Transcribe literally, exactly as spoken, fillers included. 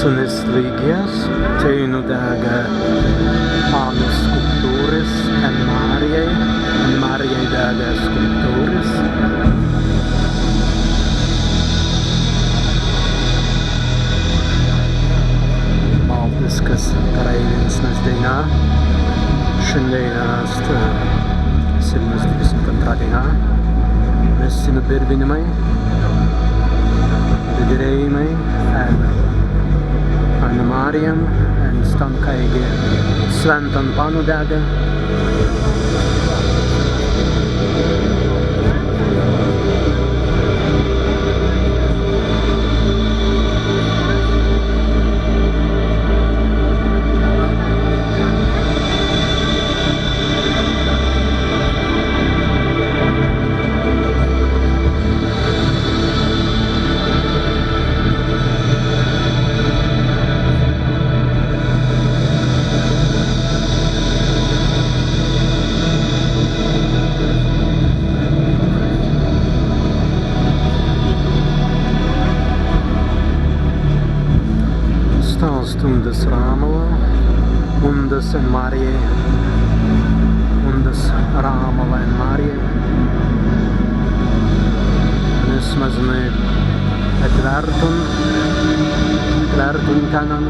Ni slīgjas, teinū degga pannu skulptūris, en Marjai, en Marjai degga skulptūris. Baltiskas Perēidinsnas dēinā. Šandēinan ast, ē, silnas dwidesimts āntrā dēinā. Mes stan birbinimai, dirēimai en, en Marjan, en stan kāigi swintan pannu degga. Sta ast undas Rāmala, undas en Marjai, undas Rāmala en Marjai. Mes mazīngi etwērtun, etwērtun tennan.